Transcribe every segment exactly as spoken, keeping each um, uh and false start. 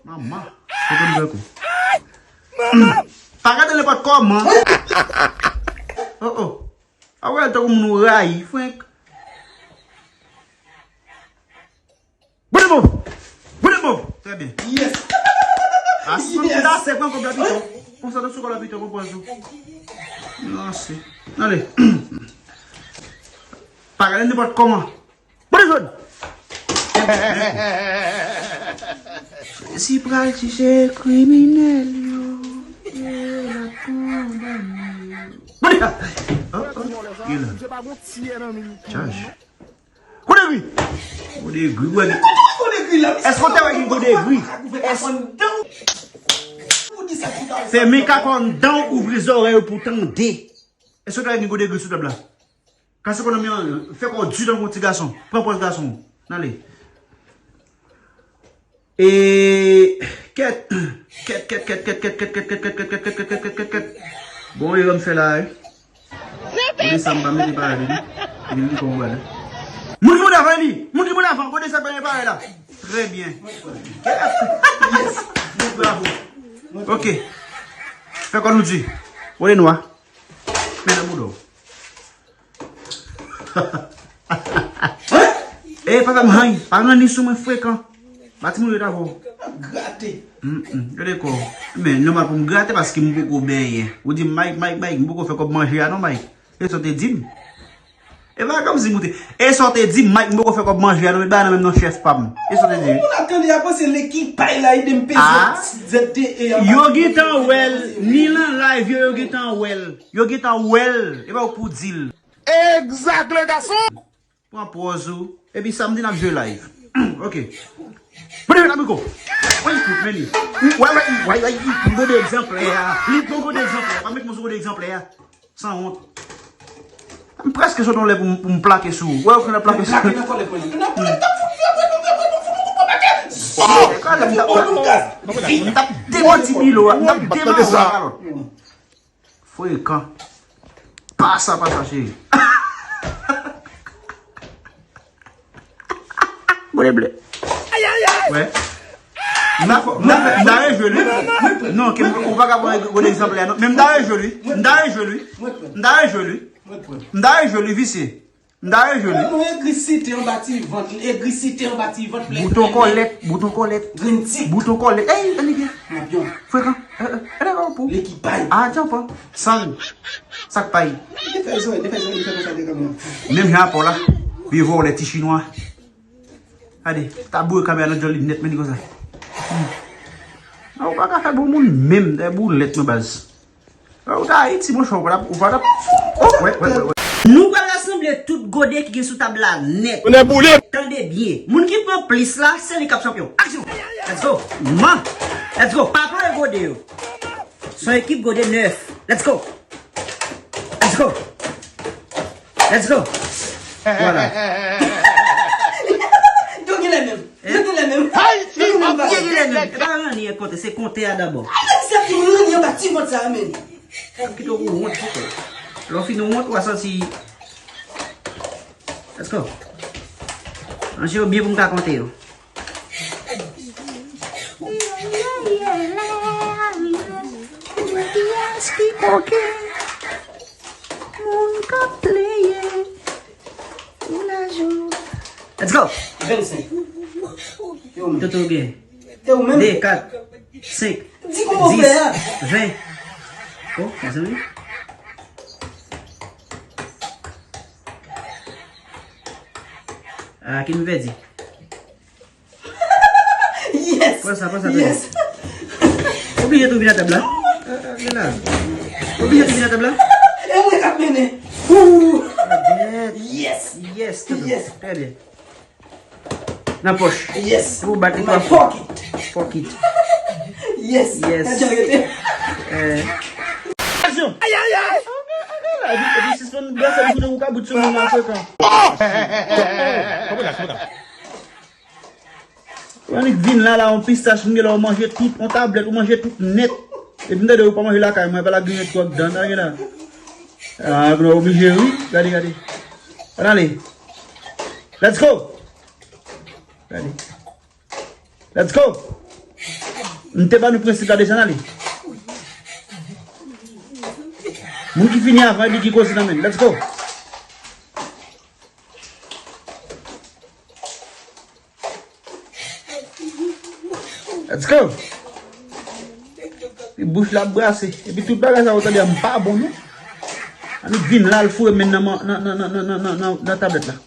Manman, se konn bwè kou. Pa gade nenpòt kòman. Oh, oh. A wè l tankou moun ou rayi, frenk. Bout de mov! Bout de mov! Trè byen. Yes! A si moun ki ta sèk pran kòb la pito. Konsa nan sou kòb la pito, pran pòz ou. Non, se. Ale. Pa gade nenpòt kòman. Bout de jòn! Si pral chèche kriminèl yo, yo la kondane yo. Bout de jòn! Oh, oh, li la. Chaj. Godegri! Godegri, wè li. Èske w te wè gen Godegri? Èske fèmen kaka anndan, ouvri zòrèy ou pou w tande. Èske w te wè gen Godegri sou tab la? Kase ekonomi an, fè kò w di tankou yon ti gason. Pran pòz gason. N ale. E kèt, kèt, kèt. Bon, erè m fè la, wi. Kote sa m pa mete parèt li. Epi li kòm wè la. Moun ki monte avan li. Moun ki monte avan. Kote sa pa mete parèt la. Trè byen. Yes. Bravo. Ok. Fè kò nou di. Wole nwa. Men nan bouda w. E papa m, hay, pa ranni sou mwen frekan. Ba timoun yo ta vò. Grate. Mm, mm, gade kò. Men nòmal pou m grate paske m poko benyen. Ou di m, Mike, Mike, Mike, m poko fè kòb manje a non, Mike. E sa w te di m. E pa kòmsi m te. E sa w te di m, Mike, m poko fè kòb manje a non, met bagay nan menm non chèf pa m. E sa w te di m. Moun ap tande a panse lekipay la ede m peze Z T E an. Yo gentan wè l, ni nan live yo, yo gentan wè l. Yo gentan wè l. E pa ou k pou di l. Exact, le garçon! Pran pòz ou. Epi samdi n ap jwe live. Ok. Mwen te met abiko. Mwen kout, men li. Wè, wè, wè, wè, li poko de egzanplè a. Li poko de egzanplè a. Pa met mwen sou de egzanplè a. Sanwont. M prèske sot yon lè pou m, pou m plake sou ou. Wè, ou fè nan plake sou ou. Plake nan kòlèt mwen. Nan kòlèt, m t ap fout fè, m t ap fout fè, m t ap fout fè, m t ap fout fè, m t ap demanti Milo a. M t ap demanti kalòt. Frekan. Pa sa, pa sa, cheri. Gode ble. Wè. M ta, m ta, m ta rejwe li. Non, ke ou pa ka pran gode egzanp la, non. Men m ta rejwe li. M ta rejwe li. M ta rejwe li. M ta rejwe li, visye. M ta rejwe li. Mwen egri site anba ti vant, egri site anba ti vant. Bouton kòlèt, bouton kòlèt. Grenn ti. Bouton kòlèt. Ey, li byen. Napyon. Frekan. E, e, e, e, pou. Lekipay. A, djan pa. San. Sak pay. Li fè zòrèy, li fè zòrèy, li fè konsa de kamera. Menm jan apò la. Vye vòlè ti chinwa. Gade, ta boure kamera nan djòl li nèt, men li konsa. Hmm. A, ou pa ka fè bon moun menm, dè boulèt mwen baz. Ou ta Ayiti, monchè, ou pa t ap, ou pa t ap. Oh, wè, wè, wè, wè. Nou pral rasanble tout gode ki gen sou tab la nèt. Tonnè boule! Tande byen. Moun ki pran plis la, se li k ap chanpyon. Aksyon! Let's go! Man! Let's go! Pa pale gode yo. Se yon ekip gode nèf. Let's go! Let's go! Let's go! Voilà. Yo genlè menm. Yo genlè menm. Yo genlè menm. Yo genlè menm. E pa ranni e konte, se konte a dabò. Ay, men se pou ranni anba ti vant sa a, men. Kite w pou wont, poko. Lè w fin wont, w a santi. Let's go. Ranje yo byen pou m ka konte yo. Kiyès ki koken? Moun k ap pleye. Let's go! Vennsenk. Yo menm. Toto gen. E ou menm? De, kat, senk, dis, ven. Oh, mezanmi. Ah, ki m fè di? Yes! Pran sa, pran sa, pran sa. Yes! Oblije tou vin a tab la. Ah, ah, vin la. Oblije tou vin a tab la. E mwen k ap mennen. Ooh! Yes! Yes, Toto. Yes! Trè byen. Nan pòch. Yes! Pou bat li. In my pocket. Pocket. Yes! Yes! Sa djan rete. Eh. Aksyon! Ay, ay, ay! Epi sispann brase li pou nou ka bout sou moun nan frekan. Ou annik vin la, la, yon pistach, m gen la, ou manje tout, yon tablèt, ou manje tout nèt. Epi m tande ou pa manje lakay mwen, pa la griyen twòp dan, sa gen la. Ah, nou oblije, wi. Gade, gade. Ann ale. Let's go! Gade. Let's go! M te ban nou prensip la deja, n ale. Moun ki fini avan, epi ki koze nan men. Let's go! Let's go! Li bouch la ap brase. Epi tout bagay sa ou tande a m pa bon non. Annik vin la al foure men nan nan nan nan nan nan nan nan nan tablèt la.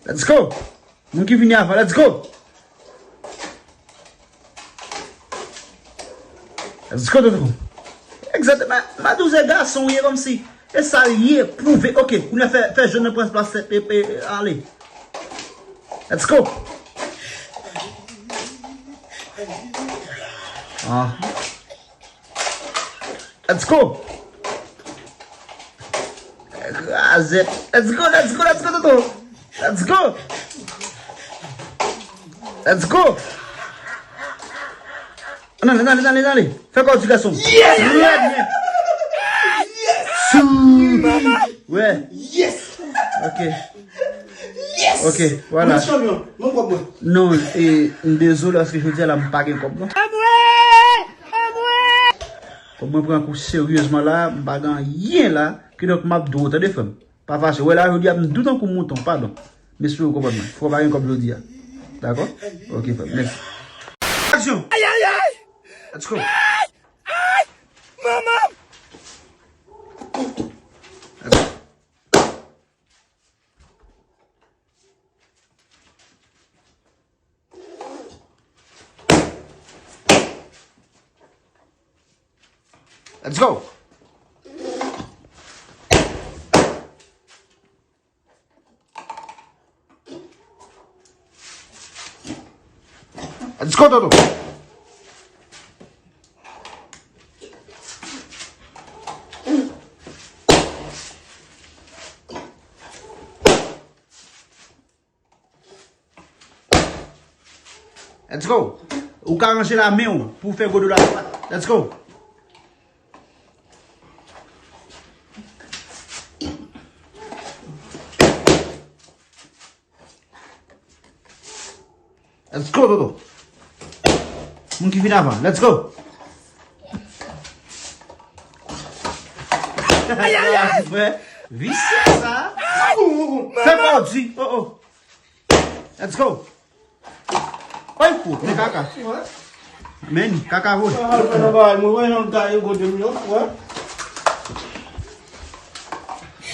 Let's go! Moun ki vini avan, let's go! Let's go, Toto. Egzakteman. Madouze gason ye kòmsi. E sa l ye, pwouve. Ok, kounye a fè, fè jèn nan pran plas tèt, e, e, ale. Let's go. Ah. Let's go. Kraze. Let's go, let's go, let's go, Toto. Let's go. Let's go. Nan, nan, nan, nan, nan. Fè kò di gason. Yes! Trè byen. Yes! Sou. Mama. Wè. Yes! Ok. Yes! Ok, vwala. Mwen chanpyon. Mwen pwòp mwen. Non, e, m dezole paske jodi a la m pa gen kòb non. Anmwe! Anmwe! Fòk mwen pran kou seryezman la, m pa gen anyen la. Kidonk m ap dou, tande frè m. Pa fache. Wè la, jodi a m dou tankou mouton, padon. M espere w konprann mwen. Fò pa gen kòb jodi a. Dakò? Ok, frè. Mèsi. Aksyon! Ay, ay, ay! Let's go. Ay! Ay! Manman! Let's go. Let's go. Let's go, Toto. Let's go. Ou ka ranje la men w pou w fè gode w la. Let's go. Let's go, Toto. Moun ki vin avan. Let's go. Ay, ay, ay. Frè, visye sa. Fè pa w di. Oh, oh. Let's go. Oy, fout, men kaka. Men, kaka vre.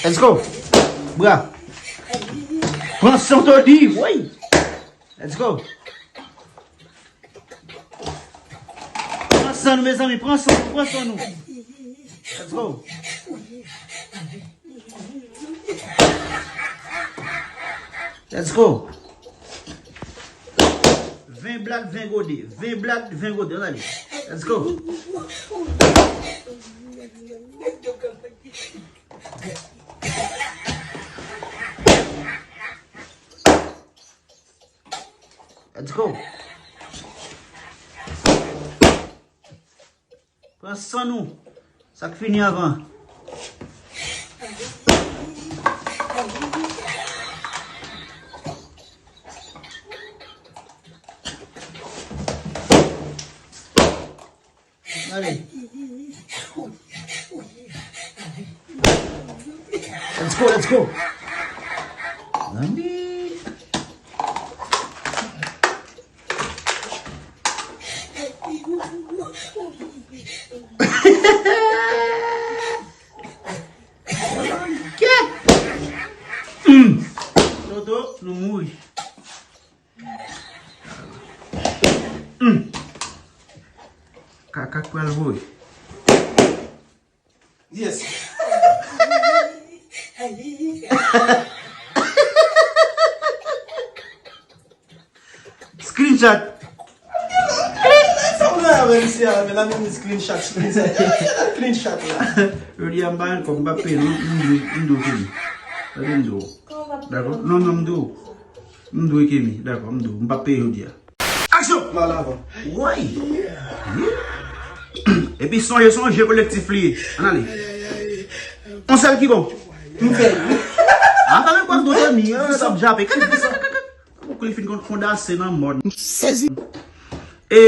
Let's go. Bra. Pran san, Todi. Woy. Let's go. Pran san nou, mezanmi. Pran san nou, pran san nou. Let's go. Let's go. Ven blad, ven gode. Ven blad, ven gode. Ann ale. Let's go. Let's go. Pran san nou. Sa k fini avan. Ale. Let's go, let's go. Zanmi. Kèt! Hmm. Toto, nou mouri. Hmm. Kaka k pral voye. Yes. Screenshot. Sa w gen avè misye a, men la menm screenshot, screenshot. Screenshot la. Jodi a m pa gen kòb, m p ap peye non, m dwe, m dwe peye. Tande m di w. Dakò? Non, non, m dwe. M dwe Kemi, dakò, m dwe. M p ap peye jodi a. Aksyon! M al avan. Woy! Epi sonje, sonje kolektif li ye. Ann ale. On sèl ki bon. M fè l. A, pa menm kwè m dwe, Ni, ah, t ap jape. Kakakakakak. Pou li fin konn fondase nan mòn. M sezi. E,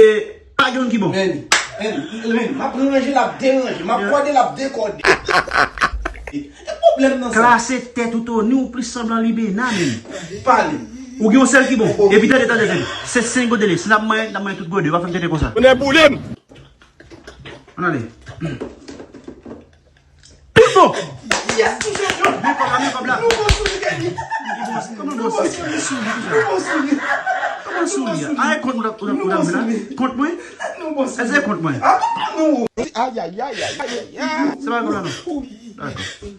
pa gen youn ki bon. Men, men, men, m ap ranje, l ap deranje. M ap kòde, l ap dekòde. E pwoblèm nan sa. Klase tèt ou, Tony, ou plis sanble Libena, men. Pale. Ou gen yon sèl ki bon. Epi tande, tande, tande. Se senk goud li. Si n ap manyen, n ap manyen tout gode. Yo pa fè m tete konsa. Ou nè boule m. Ann ale. Tout bon. Yes, nou chanpyon. Men kòb la, men kòb la. Nou bon sou li, Kenny. Li bon sou li. Kòman bon sou li? Nou bon sou li. Kòman sou li a? A, e kont mwen, ou, ou, ou la? Kont mwen? Nou bon sou li. Èske kont mwen? Ah, non. Ay, ay, ay, ay, ay, ay. Se pa kòb la, non. Dakò.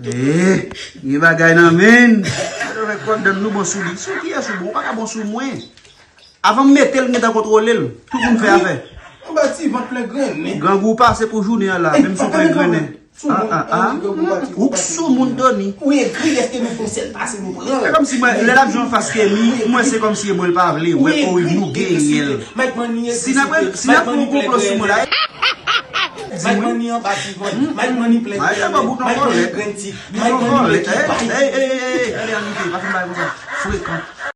Eh, gen bagay nan men. Gade wè kòb dan nou bon sou li. Sou kiyès ou bon? Ou pa ka bon sou mwen. Avan m mete l, m gentan kontwole l. Tout moun fè afè. Anba ti vant plen grennen. Grangou pase pou jounen an la, menm si w plen grennen. Ah, ah, ah. Ou k sou moun, Tony. Ou egri, èske nou fè yon sèl pase, nou pran l? Se kòmsi mwen, lè l ap jwe anfas Kenny, mwen se kòmsi e mwen l pa vle, wè, o, nou genyen l. Si n ap, si n ap fè yon konplo sou mwen la, Mike Money anba ti vant. Mike Money plen grennen. Mike Money grenn ti. Mike Money ki bay. Ey, ey, ey, ey, ey, ale an mite, pa fin bay konsa. Frekan.